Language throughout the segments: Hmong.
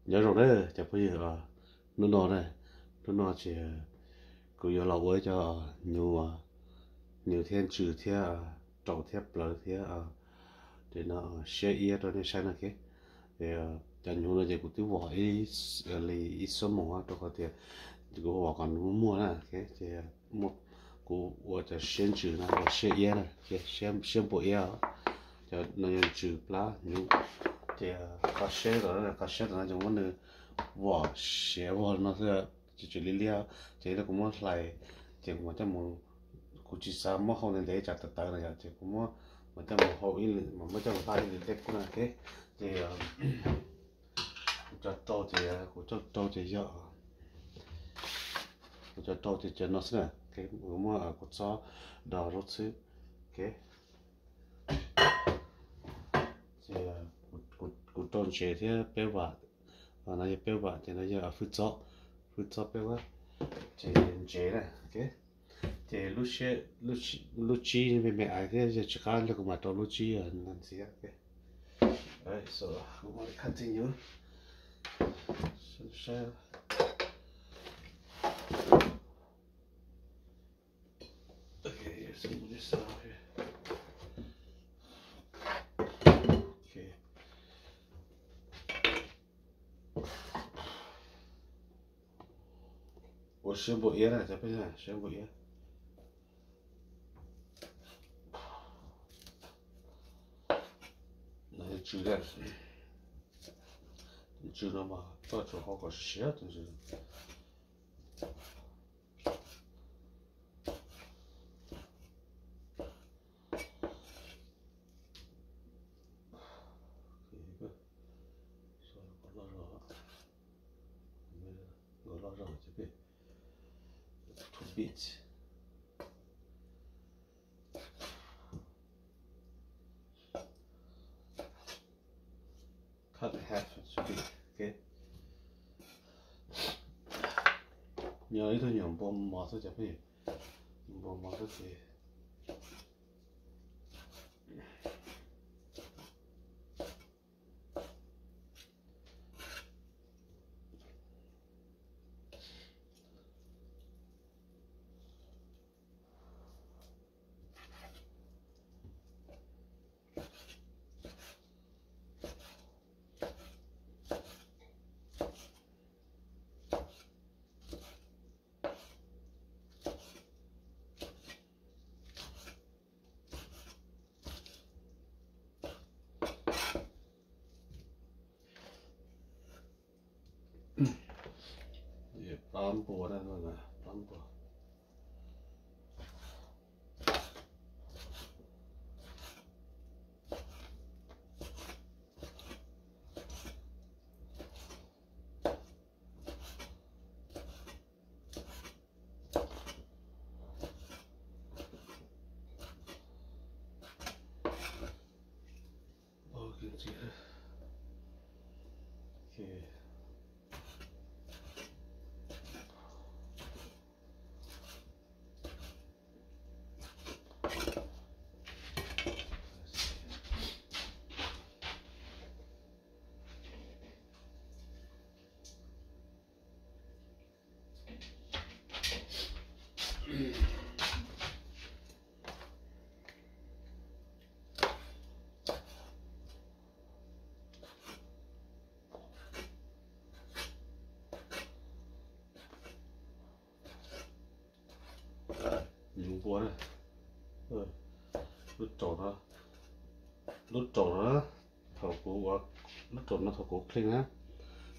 Nyob zoo na cov phooj ywg, hnub no na, hnub no ces kuv yuav los ua cov hnyuv, hnyuv thiab ntsws thiab raus thiab plawv thiab, ces no siab iab rau nej saib no. Cov hnyuv no ces kuv twb vom li ib xuab moos rau qhov tias kuv vom kom nws muag muag na. Ces kuv ua cov siab ntsws no ua siab iab na, siab npua iab. Cov no yog ntsws plab hnyuv. Ces qhov siab, qhov siab ntawm no ces muab nws vom siav vog no xwb, ces tsw liab liab. Ces kuv muab hlais, ces kuv mam coj mus, kuv tsis xav muab hau ntev ntev tsam tawv tawv no yom, ces kuv muab, mam coj mus hau ib lwm, mam muab coj mus hlab ib lwm dej kub na. Ces kuv cov rau ces, kuv cov rau ces yog, kuv cov rau ces cov no xwb na. Kuv muab kua txob do lub txhwb. Ces kuv rau ntsev thiab peb vam, no yog peb vam, ces no yog fwj txob, fwj txob peb vam, ces ntsev na. Ces lub tsib me me aiv thiab yog tsis qab li kuv mam rau lub tsib ntxiv. Kuv mam li khaj txij nyuv saib. Ua siab npua iab na cov phooj ywg, siab npua iab. Tus ntsws no mas koj tsum hau kom siab tus ntsws. Nkaus loj zog, two bit. Cut in half, two bit. Nyob ib tug nyuam npua mos xwb cov phooj ywg, npua mos xwb ces Plab npua na, plab npua. Nyuv npua na. Lub raum no, lub raum no, thaum kuv, lub raum no thaum kuv clean na,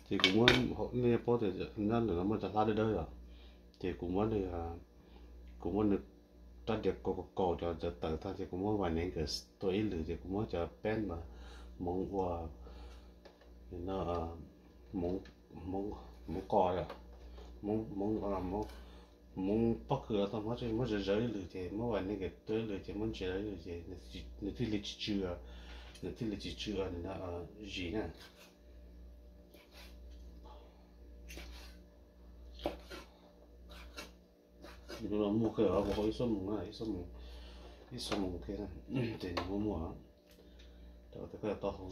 ces kuv muab, nej paub tias nyob ntawm no muaj cov hlab dawb dawb yom, ces kuv muab, kuv muab nws rab diav kaus kaus kaus cov cov tawv tag ces kuv muab vinegar tua ib lwm ces kuv muab cov peb mas hmoov ua, hmoov qos yom, hmoov pob kws los tau, muab zawv zawv ib lwm ces muab vinegar tua ib lwm ces muab ntses ib lwm ces nws thiaj li tsis tsw, nws thiaj li tsis tsw zis na. Nws muag kiag kuv hau ib xuab moos na, ib xuab moos, ib xuab moos kiag na, ces nws muag muag. Rau tias koj yuav tau hau.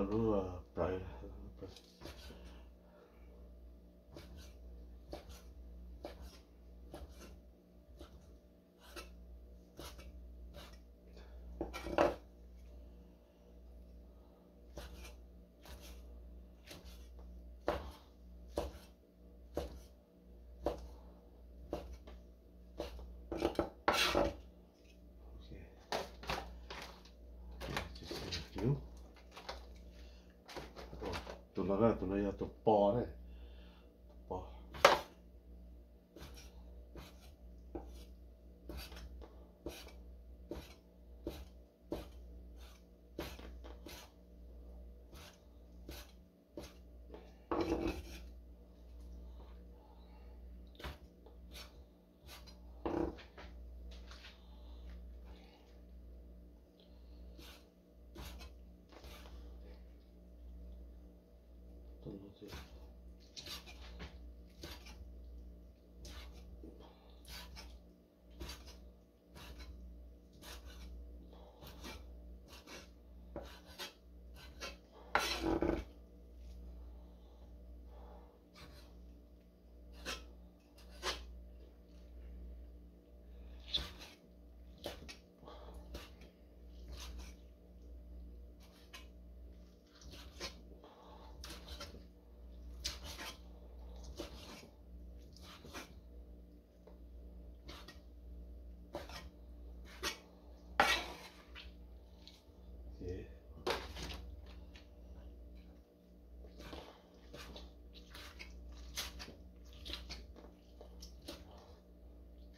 lub plawv. Tus no, tus no yog tus pos na, tus pos.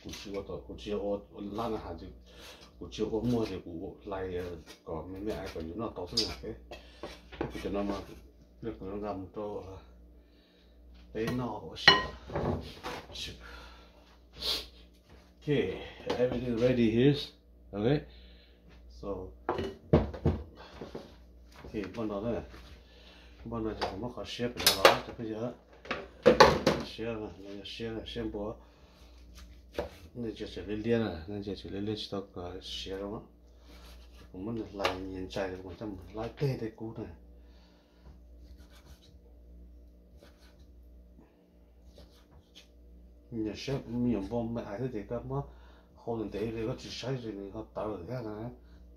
Kuv tsis ua, kuv tsis ua lab na has, kuv tsis ua muag ces kuv hlais kom me me ais kom yus noj tau xwb na. Kuv cov no mas kuv nqa mus rau peb noj ua si. Okay, everything ready here. Okay, so, okay, npaj no na, npaj no ces kuv muab qhov siab pem no los cov phooj ywg. Siab, siab, siab npua. Nej ntsia tseem liab liab na, nej ntsia tseem liab liab tsis tau siav zoo. Kuv muab nws hlais nyias ntsais, kuv mam coj mus hlais tej tej kub na. Nyias siab, me nyuam npua me ais xwb ces koj muab hau ntev ntev li koj tsis saib ces nws ho tawv lawm thiab na.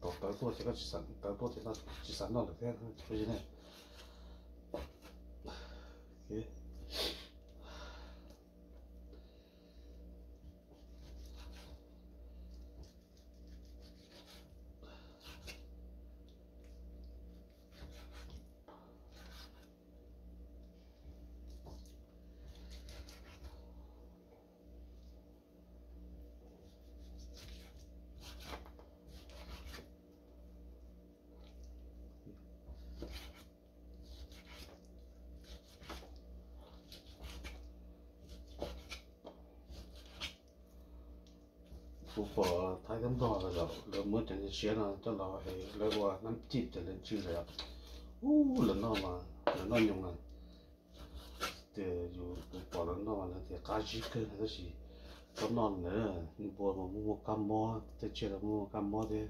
Thaum tawv tuaj ces koj tsis xav, tawv tuaj ces koj tsis xav noj lawm thiab. Kuv pom Thaib Nplog lawv muab cov siav no coj los es lawv ua nab cib ces lawv tsw lawm. Ub, lawv noj mas lawv noj nyoos na. Tias yus, kuv pom lawv noj mas lawv tias qab zib kawg na, tab sis txhob noj na, npua mas muaj muaj kab mob, tej tsiaj los muaj muaj kab mob thiab.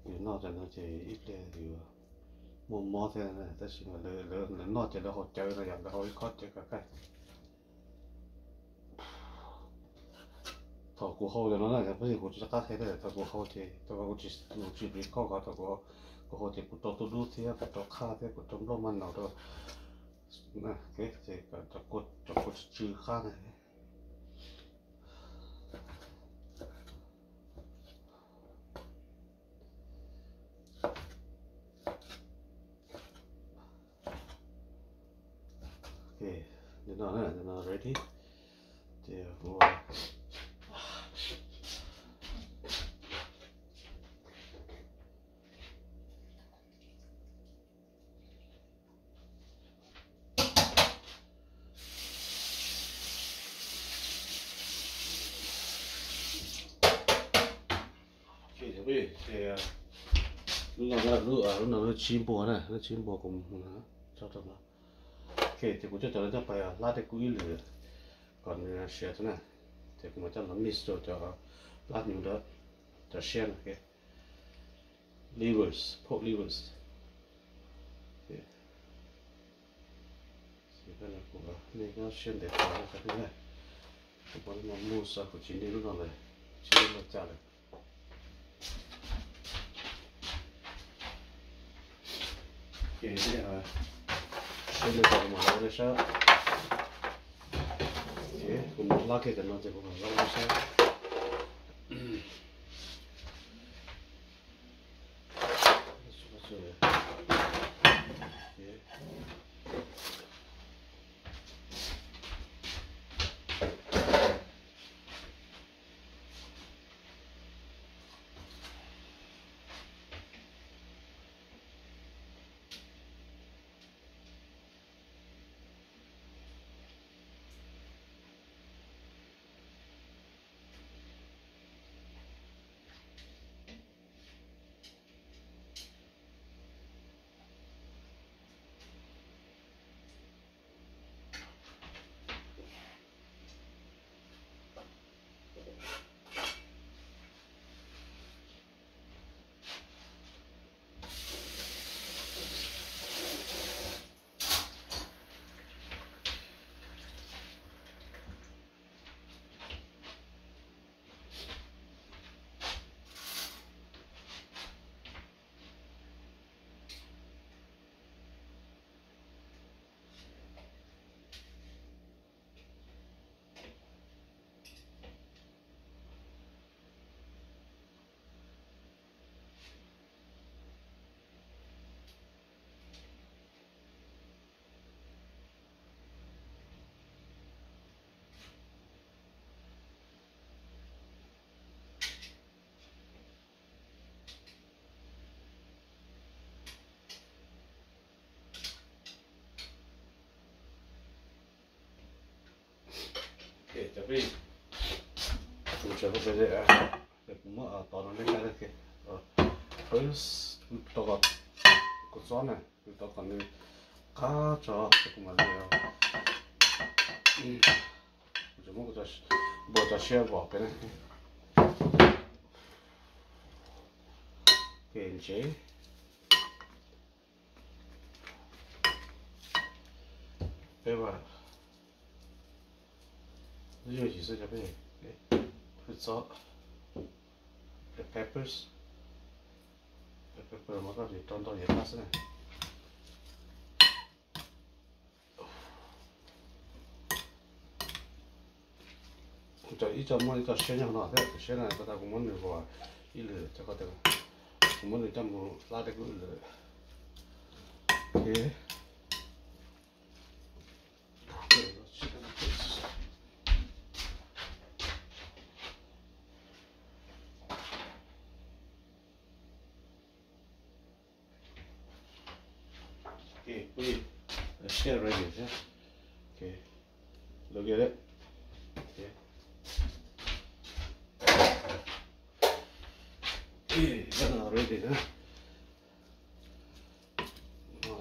Yus noj cov no ces ib pliag yus muaj mob thiab, tab sis mas lawv noj ces lawv haus cawv no yom, lawv haus ib khob cawv kav qaij. Thaum kuv haus cov no na, kuv tsis qab qhia thiab, thaum kuv haus ces, thaum kuv tsis, kuv tsis record ko, thaum kuv haus ces kuv rau tub dub thiab kuv rau qhaj thiab kuv rau nplooj maj naus rau, ces cov kua tsw tsw qab na. Ok, no, no ready. Ces ua Lub no, lub no lub tsib npua na, lub tsib npua kuv tso rau no. Ok, ces kuv coj cov no coj pais hlab tej kub ib lwm kom nws siav tau na. Ces kuv mam coj los mix rau cov plab hnyuv ntawd, cov siab no. Livers, pork livers. Kuv nej nyob siab ntev tas cov phooj ywg, kuv muab mus xav kuv tsis nij lub no lawm, tsis nij lub cas lawm. Ces siab ntev tas kuv mam los ua nej saib. Kuv mus hla kiag cov no ces kuv mam los ua nej saib. Cov phooj ywg, kuv tseem ua pem, kuv muab tov no nej saib. Peb tau kom kua txob na, kuv tau kom nws qab tso kuv mam li, kuv tseem muab npau cov siab vom pem na. Ces ntsev peb ua lub yooj yim xwb cov phooj ywg. Hwj txob, the peppers, the pepper mas koj tsis rau ntau yam dab xwb na. Kuv cov ib co muaj ib co siab nyob no thiab, tus siab no koj tas kuv muab nws ua ib lwm cov ko, kuv muab nws coj mus hlab dej kub ib lwm. Peb siab ready thiab. Look at it. Ready na.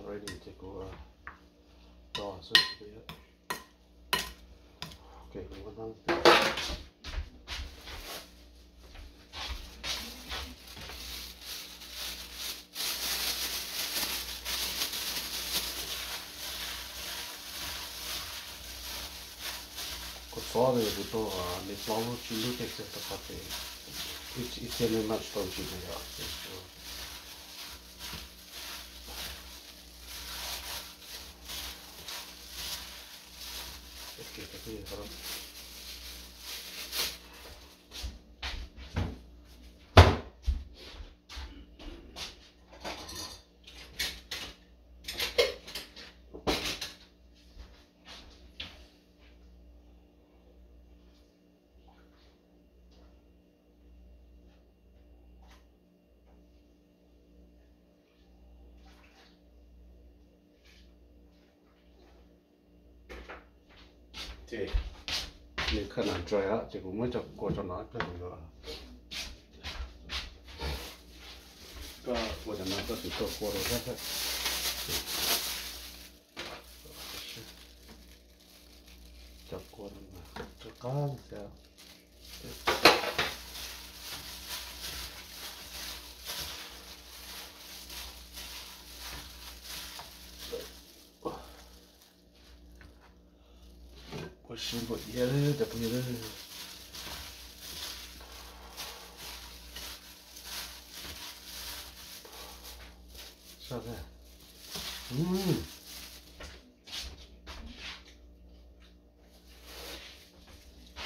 Ready ces kuv tso xwb. Ok, kuv muab hnab. Kua txob no kuv tau li plaub lub tsib lub tej xwb rau qhov tias ib txhia nej maj tsis tau ntsis li yom. Ces nws kha nas dry ces kuv muab cov kua rau no ib pliag kuv yuav. Koj ua cov no koj tus kua kua rau thiab. Cov kua no mas rov qab thiab. Sib npaum iab cov phooj ywg. Sab tag.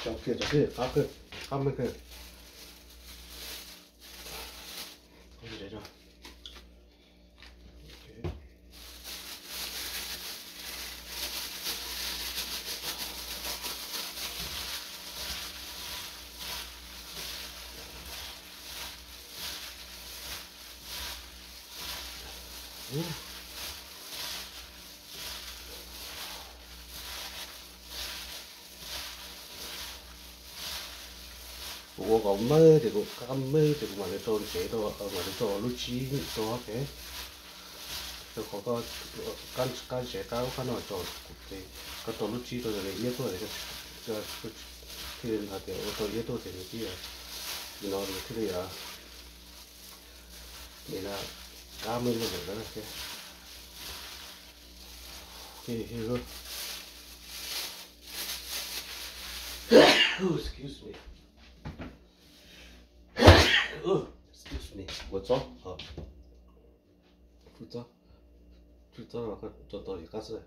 Cov kiag cov phooj ywg, qab kawg, qab meej kawg. Kuv ua kom mawg ces kuv qab mawg ces kuv mam li rau ntsev rau, mam li rau lub tsib rau ke. Rau qhov koj qab ntsev qab ub qab no rau, koj rau lub tsib rau nws iab tuaj, thiaj li hais tias ua rau iab tuaj ces nws thiaj li, no nws thiaj li, nws qab mawg mawg lawm. Excuse me. Excuse me. Ua txob, ua txob, ua txob, tau tau qab xwb.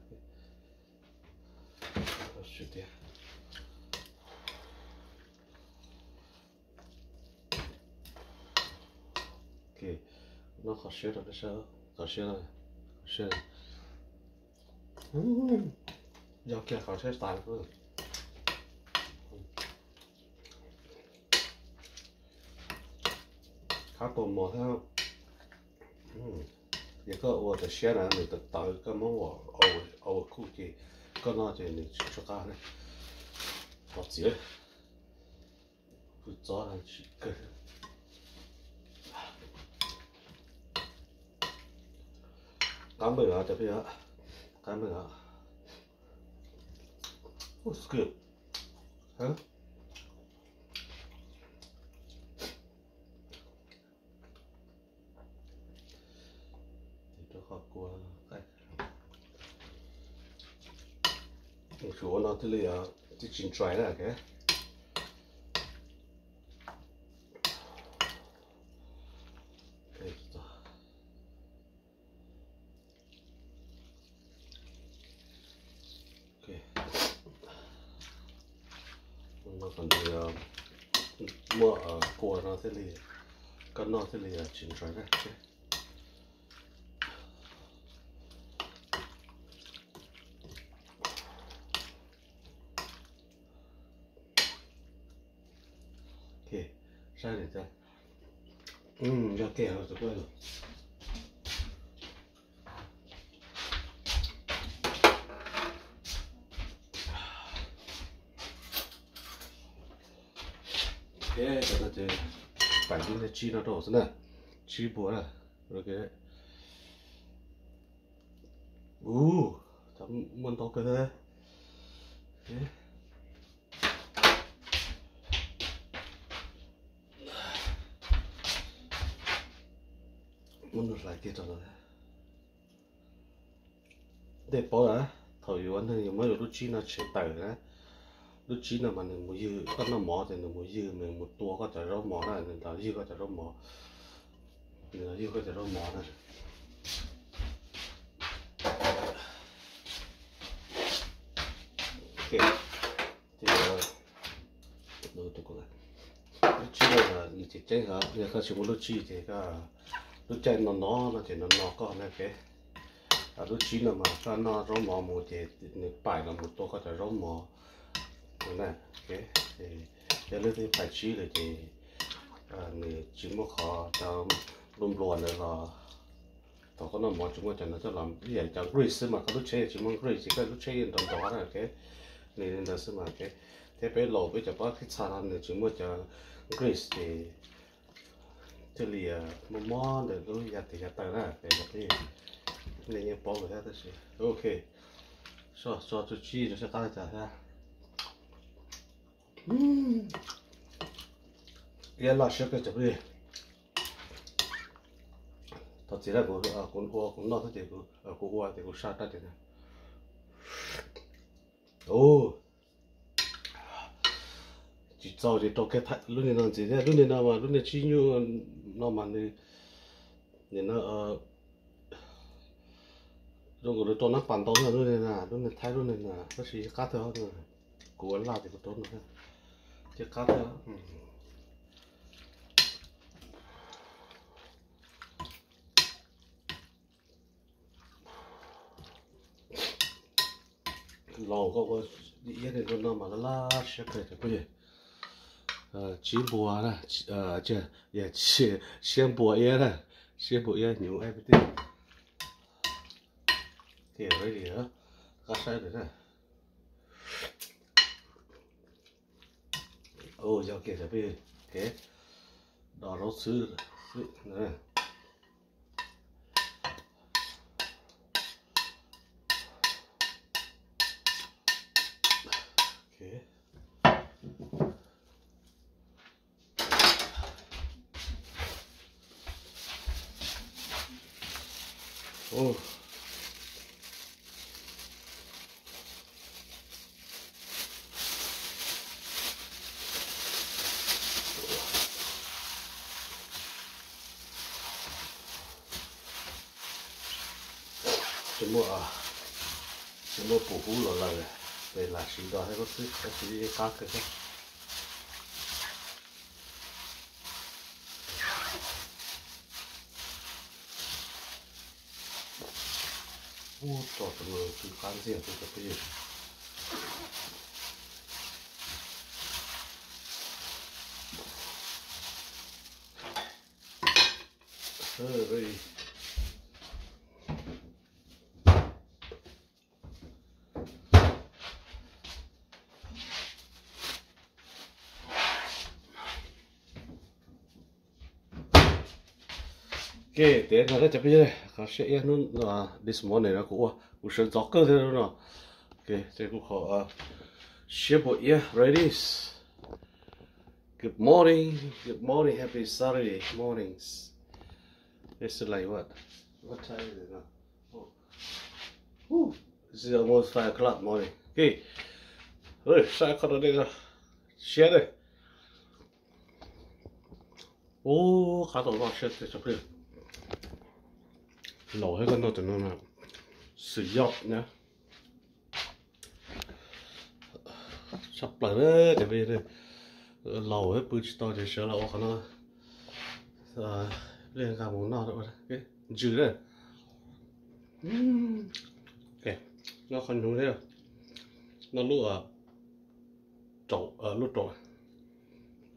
Noj qhov siab rau nej saib, qhov siab, qhov siab. Yog kiag qhov siab tas. Qab tau mos thiab. Yog koj ua cov siab na nws tawv tawv, koj muab ua overcook ces koj noj ces nws tsis tshua qab ne. Thov txim. Kuv txob tsis kawg. Qab npawj os cov phooj ywg, qab npawj os. Good. Rau qhov kua, tshuav ua no thiaj li, twb tsis ntsuais na. Muaj kua no thiaj li, koj noj thiaj li tsis ntsuais na. Saib li, yog kiag tus kuj Cov no ces pais ib tsib no rau xwb na, tsib puas na. Ua, muaj ntau kawg thiab. Muab nws hlais kiag rau no. Tej paub na, thaum yus ua neeg yus muab yus lub tsib no tshem tawm na, lub tsib no mas nws mus ywg, koj noj mov ces nws mus ywg, nws mus tua koj cov zaub mov na, nws los ywg koj cov zaub mov, nws los ywg koj cov zaub mov na. Lub tsib no nws tseem ceeb heev, yog koj tsis muaj lub tsib ces lub caij no no no ces no no koj na. Lub tsib no mas koj noj zaub mov mus ces nws pais los mus tua koj cov zaub mov na. Yog leej twg pais tsib lawm ces nws tsis muaj qhov cov npluas npluas ntawd los, thaum koj noj mov tsis muaj cov ntawd coj los, ib yam cov grease xwb mas koj lub tsheb tsis muaj grease ces koj lub tsheb yeej nrov nrov na. Nws li ntawd xwb mas. Thiab peb laus peb cov pob kheej txha no nws tsis muaj cov grease ces thiaj li mob mob ntawm lub yav tes yav taw na. Nej yeej paub lawm thiab tab sis ok, so so tus tsib no sab qab li cas thiab. Iab loj siab kawg cov phooj ywg. Thov txim na, kuv ua kuv noj xwb ces kuv ua ces kuv saj raj ces na. Ub, Tsis txaus ces rau kiag lub niag no ntxiv thiab. Lub niag no mas lub niag tsib nyuj no mas nws, nim no zoo nkaus li rau nab pas ntau na, lub niag na, lub niag thaib lub niag na, tab sis qab tag. Kuv ua laj ces kuv rau no thiab, ces qab tag. Laus koj ua iab no mas laj laj siab kawg cov phooj ywg. Tsib npua na, siab npua iab na, siab npua iab hnyuv ib tij. Ready, qab saib lawm na. Yog kiag cov phooj ywg, do zaub xwb xwb. Tsis muaj, tsis muaj pum hub los lawm, peb lam siv do thiab koj xwb, tab sis yeej qab kawg thiab. Ub, tso tus no twb qab ntxiag tus cov phooj ywg. Ok, tiav no na cov phooj ywg, qhov siab iab hnub no, this morning no kuv ua, kuv sawv ntxov kawg thiab no. Ok, ces kuv qhov siab npua iab ready. Good morning, good morning, happy Saturday mornings. It's like what? What time is it now? Oh. Whew. It's almost five o'clock morning. Ok. Ui, saib qhov no ne, siab ne. Ub, qab tau loj siab tiag cov phooj ywg. Laus thiab koj noj cov no na, xwm yoj na. Tshaj plaws na cov phooj ywg, laus thiab pw tsis tau ces sawv los ua qhov no, nqa mus noj ntsws na. Noj qhov hnyuv thiab, noj lub raum, lub raum,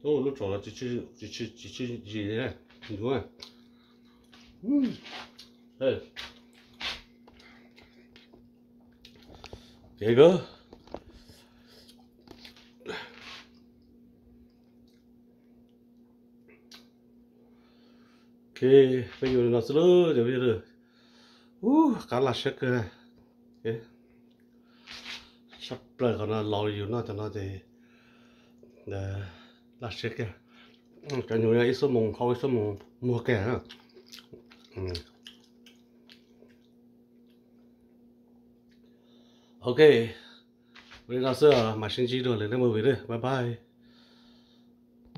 lub raum los tsis tshwj zis, hnyuv. Kev kawg. Ok, peb yuav li no xwb lauj cov phooj ywg. Ub, qab laj siab kawg. Tshaj plaws qhov no, laus yus noj cov no ces laj siab kawg. Cov hnyuv ib xuab moos hau ib xuab moos muag kawg. Ok, ua li no xwb, mam sib ntsib dua lwm movie, bye bye.